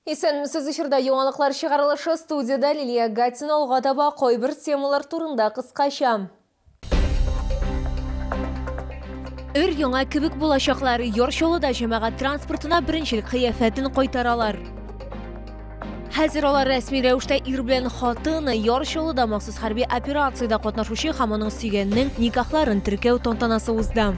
Исәнмесез, эфирда яңалыклар чыгарылышы, студияда Лилия Гатина. Алга таба кайбер темалар турында кыскача. Өр яңа кебек булачаклар. Яр Чаллыда җәмәгать транспортына беренчел кыяфәтен кайтаралар. Хәзер алар рәсми рәвештә ир белән хатын. Яр Чаллыда махсус хәрби операциядә катнашучы һәм аның сөйгәненең никахларын теркәү тантанасы узды.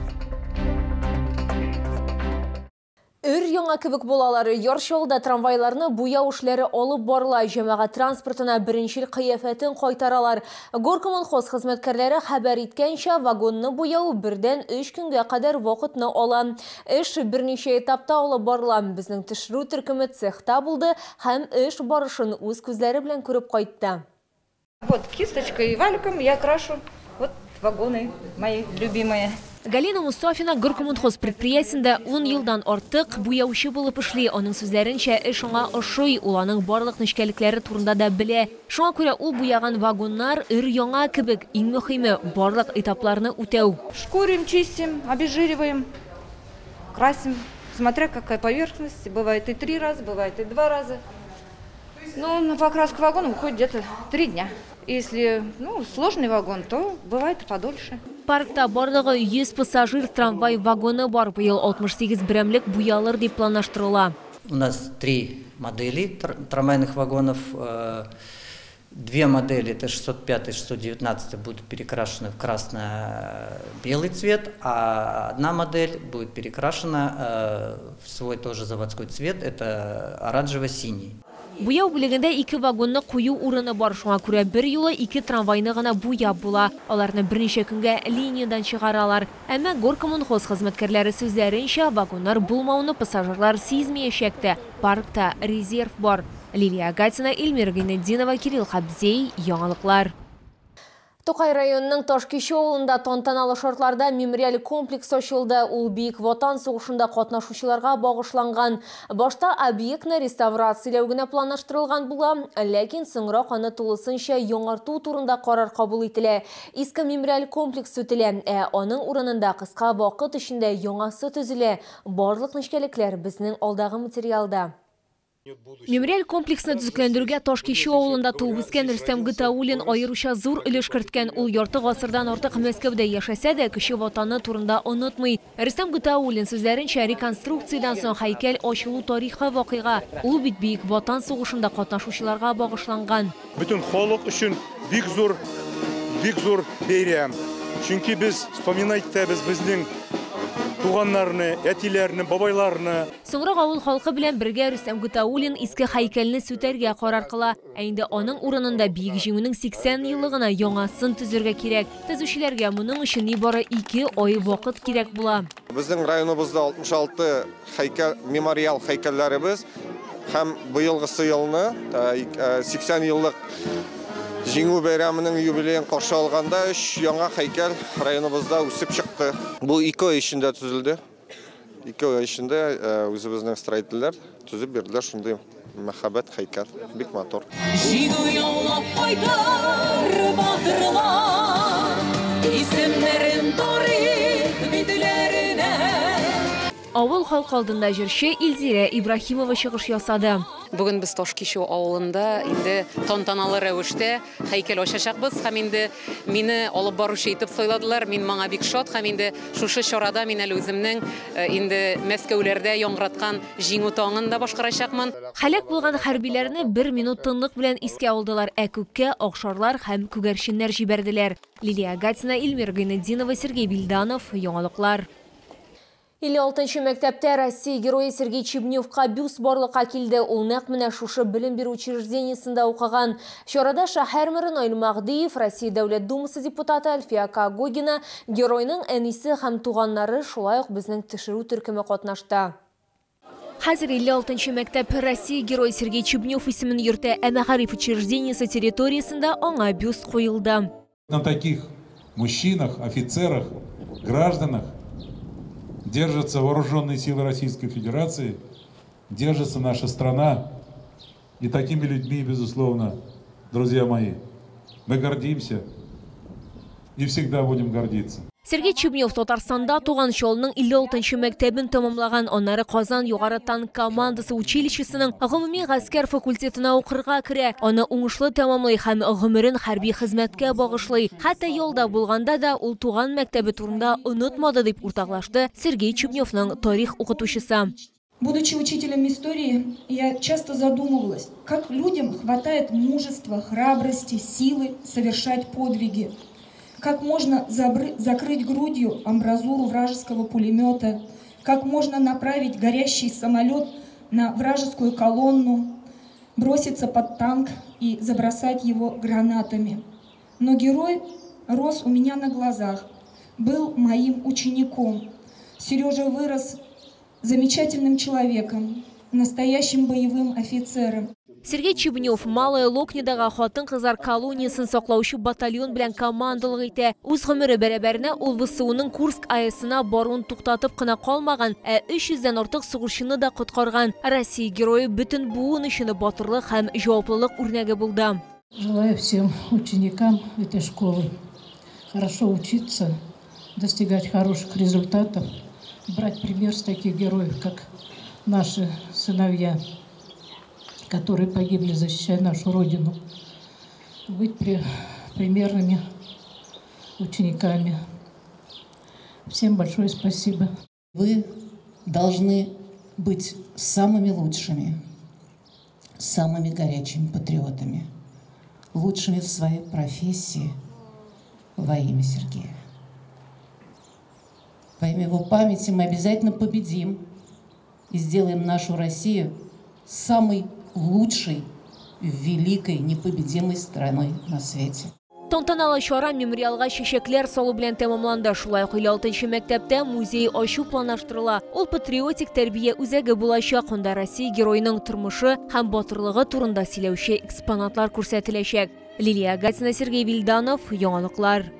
Өр яңа кебек булалар. Яр Чаллыда трамвайларны буяу эшләре алып барыла. Җәмәгать транспортына беренчел кыяфәтен кайтаралар. Горкоммунхоз хезмәткәрләре хәбәр иткәнчә, вагонны буяу 1-3 көнгә кадәр вакытны ала. Эш берничә этапта алып барыла. Безнең төшерү төркеме цехта булды һәм эш барышын үз күзләре белән күреп кайтты. Вот кисточкой и валиком я крашу вот вагоны мои любимые. Галина Мустафина Горкоммунхоз предприятиендә 10 елдан артык буяучы булып эшли. Аның сүзләренчә, эш аңа ошый, ул аның барлык нечкәлекләре турында да белә. Шуңа күрә ул буяган вагоннар өр яңа кебек. Иң мөһиме барлык этапларны үтәү. Шкурим, чистим, обезжириваем, красим, смотря какая поверхность. Бывает и 3 раза, бывает и 2 раза. Ну, на покраску вагона уходит где-то 3 дня. Если, сложный вагон, то бывает подольше. Паркта барлыгы 100 пассажир трамвай вагоны бар. Быел 68 берәмлек буялыр дип планлаштырыла. У нас 3 модели трамвайных вагонов. 2 модели, это 605 и 619, будут перекрашены в красно-белый цвет, а одна модель будет перекрашена в свой тоже заводской цвет, это оранжево-синий. Буяу бүлегендә 2 вагонны кую урыны бар, шуңа күрә бер юлы 2 трамвайны гына буяп була. Аларны берничә көнгә линиядән чыгаралар. Әмма Горкоммунхоз хезмәткәрләре сүзләренчә, вагоннар булмауны пассажирлар сизмәячәк тә. Паркта резерв бар. Лилия Гатина, Эльмира Гайнетдинова, Кирилл Хабзей. Яңалыклар. Тукай районының Ташкичү авылында тантаналы шартларда мемориаль комплекс ачылды. Ул Бөек Ватан сугышында катнашучыларга багышланган. Башта объектны реставрацияләү генә планлаштырылган була, ләкин соңрак аны тулысынча яңарту турында карар кабул ителә. Иске мемориаль комплекс сүтелә, ә аның урынында кыска вакыт эчендә яңасы төзелә. Барлык нечкәлекләр безнең алдагы материалда. Мемориаль комплексны төзекләндерүгә Ташкичү авылында туып үскән Рөстәм Гатауллин аеруча зур өлеш керткән. Ул ярты гасырдан артык Мәскәүдә яшәсә дә, кече ватаны турында онытмый. Рөстәм Гатауллин сүзләренчә, реконструкциядән соң һәйкәл ачылу тарихы вакыйга. Ул бит Бөек Ватан сугышында катнашучыларга багышланган. Бөтен халык өчен бик зур бәйрәм. Чөнки без вспоминать итәбез безнең туганнарны, әтиләрне, бабайларны. Соңрак авыл халкы белән бергә Рөстәм Гатауллин иске һәйкәлне сүтәргә карар кыла. Ә инде аның урынында Бөек Җиңүнең 80 еллыгына яңасын төзергә кирәк. Төзүчеләргә моның өчен нибары 2 ай вакыт кирәк була. Безнең районыбызда 66 һәйкәл, мемориал һәйкәлләребез һәм быелгысы елны 80 еллык Җиңү бәйрәменең юбилеен каршы алганда 3 яңа һәйкәл районыбызда үсеп чыкты. Бу 2 ай эчендә төзелде. 2 ай эчендә үзебезнең строительләр төзеп бирделәр шундый мәһабәт һәйкәл, бик матур. Җиңү яулап кайтар батырлар, исемнәрен тарих битләренә. Авыл халкы алдында җырчы Илзирә Ибраһимова чыгыш ясады. Бүген без Ташкичү авылында инде тантаналы рәвештә һәйкәл ачачакбыз һәм инде мине алып баручы итеп сайладылар. Мин моңа бик шат һәм инде шушы чарада мин әле үземнең инде Мәскәүләрдә яңгыраткан Җиңү таңын да башкарачакмын. Һәлак булган хәрбиләрне 1 минут тынлык белән искә алдылар, ә күккә акшарлар һәм күгәрченнәр җибәрделәр. Лилия Гатина, Эльмира Гайнетдинова, Сергей Вильданов. Яңалыклар. 56-нчы мәктәптә Россия герое Сергей Чебневка бюст барлыкка килде. Ул нәкъ менә шушы белем бирү учреждениесендә укыган. Чарада шәһәр мэры Наил Мәһдиев, Россия Дәүләт Думасы депутаты Альфия Когогина, геройның әнисе һәм туганнары, шулай ук безнең төшерү төркеме катнашты. Хәзер 56-нчы мәктәп Россия герое Сергей Чебнев исемен йөртә, ә мәгариф учреждениесе территориясендә аңа бюст куелды. На таких мужчинах, офицерах, гражданах держатся вооруженные силы Российской Федерации, держится наша страна. И такими людьми, безусловно, друзья мои, мы гордимся и всегда будем гордиться. Сергей Чебнев Татарстанда туган, Чаллының 56нчы мәктәбен тәмамлаган, аннары Казан югары танк командасы училищесының гомуми гаскәр факультетына укырга керә. Аны уңышлы тәмамлый һәм гомерен хәрби хезмәткә багышлый. Хәтта ялда булганда да ул туган мәктәбе турында онытмады, дип уртаклашты Сергей Чебневның тарих укытучысы. Будучи учителем истории, я часто задумывалась, как людям хватает мужества, храбрости, силы совершать подвиги. Как можно закрыть грудью амбразуру вражеского пулемета, как можно направить горящий самолет на вражескую колонну, броситься под танк и забросать его гранатами. Но герой рос у меня на глазах, был моим учеником. Сережа вырос замечательным человеком, настоящим боевым офицером. Сергей Чебнев Малая Локнидагы хатын-кызлар колониясен саклаучы батальон белән командалык итә. Үз гомере бәрабәренә ул ВСУның Курск АЭСына баруын туктатып кына калмаган, ә 300дән артык сугышчыны да коткарган. Россия герое бөтен буын өчен батырлык һәм җаваплылык үрнәге булды. Желаю всем ученикам этой школы хорошо учиться, достигать хороших результатов, брать пример с таких героев, как наши сыновья, которые погибли, защищая нашу Родину, быть примерными учениками. Всем большое спасибо. Вы должны быть самыми лучшими, самыми горячими патриотами, лучшими в своей профессии во имя Сергея. Во имя его памяти мы обязательно победим и сделаем нашу Россию самой лучшей, великой, непобедимой страной на свете. Тантаналы чара мемориалга чәчәкләр салу белән тәмамланды. Шулай ук 56нчы мәктәптә музей ачу планлаштырыла. Ул патриотик тәрбия үзәге булачак. Анда Россия героеның тормышы һәм батырлыгы турында сөйләүче экспонатлар күрсәтеләчәк. Лилия Гатина, Сергей Вильданов, Яңалыклар.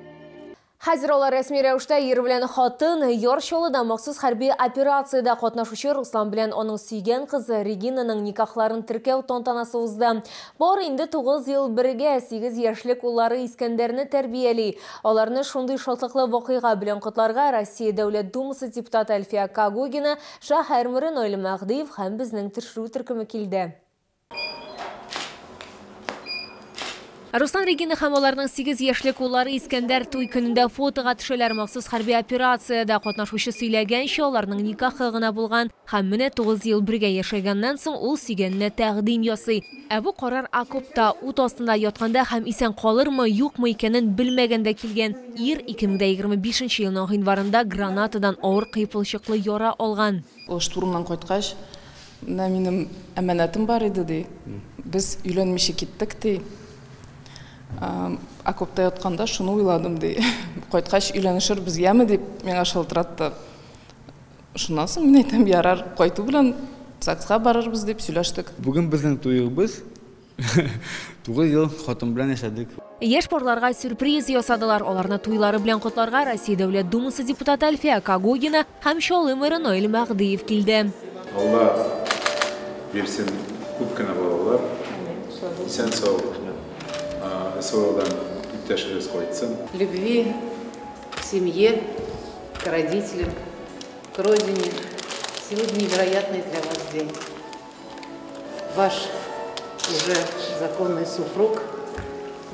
Хәзер алар рәсми рәвештә ир белән хатын. Яр Чаллыда махсус хәрби операциядә катнашучы Руслан белән аның сөйгән кызы Регинаның никахларын теркәү тантанасы узды. Бар инде 9 ел бергә, 8 яшьлек уллары Искәндәрне тәрбияли. Аларны шундый шатлыклы вакыйга белән котларга Россия Дәүләт Думасы депутаты Әлфия Когогина, шәһәр мэры Наил Мәһдиев һәм безнең төшерү төркеме килде. Руслан, Регина һәм аларның 8 яшьлек уллары Искәндәр туй көнендә фотога төшәләр. Махсус хәрби операциядә катнашучы сөйләгәнчә, аларның никахы гына булган. Һәм менә 9 ел бергә яшәгәннән соң ул сөйгәненә тәкъдим ясый. Ә бу карар окопта ут астында ятканда һәм исән калырмы, юкмы икәнен белмәгәндә килгән. Ир 2025 елның гыйнварында гранатадан авыр кыйпылчыклы яра алган. Ул штурмнан кайткач, менә минем әманәтем бар иде, ди. Без өйләнмичә киттек, ди. Окопта ятканда шуны уйладым, ди. Кайткач өйләнешербез яме дип миңа шалтыратты. Шуннан соң мин әйтәм, ярар, кайту белән ЗАГСка барырбыз дип сөйләштек. Бүген безнең туебыз. 9 ел хатын белән яшәдек. Яшь парларга сюрприз ясадылар. Аларны туйлары белән котларга Россия Дәүләт Думасы депутаты Әлфия Когогина һәм Чаллы мэры Наил Мәһдиев килде. Алла бирсен күп кенә балалар. Исән сау. Любви к семье, к родителям, к родине. Сегодня невероятный для вас день. Ваш уже законный супруг,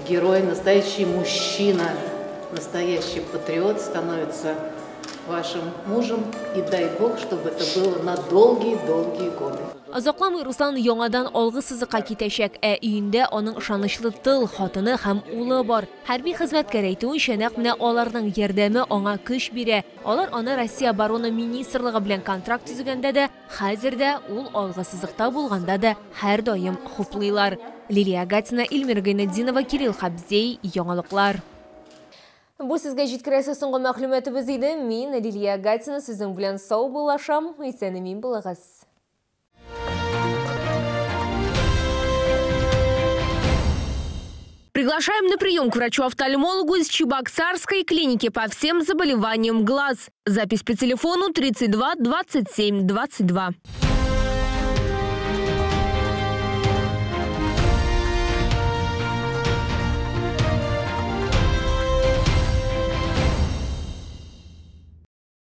герой, настоящий мужчина, настоящий патриот становится вашим мужем. И дай Бог, чтобы это было на долгие-долгие годы. Озакламый Руслан яңадан алгы сызыкка китәчәк, ә өендә аның ышанычлы тыл, хатыны һәм улы бар. Хәрби хезмәткәр әйтүенчә, нәкъ менә аларның ярдәме аңа көч бирә. Алар аны Россия оборона министрлыгы белән контракт төзегәндә дә, хәзер дә ул алгы сызыкта булганда да һәрдаим хуплыйлар. Лилия Гатина, Эльмира Гайнетдинова, Кирилл Хабзей, Яңалыклар. Бу сезгә җиткерәсе соңгы мәгълүматыбыз иде. Мин Лилия Гатина сезнең белән сау булашам. Исән-имин булыгыз. Приглашаем на прием к врачу-офтальмологу из Чебоксарской клиники по всем заболеваниям глаз. Запись по телефону 32 27 22.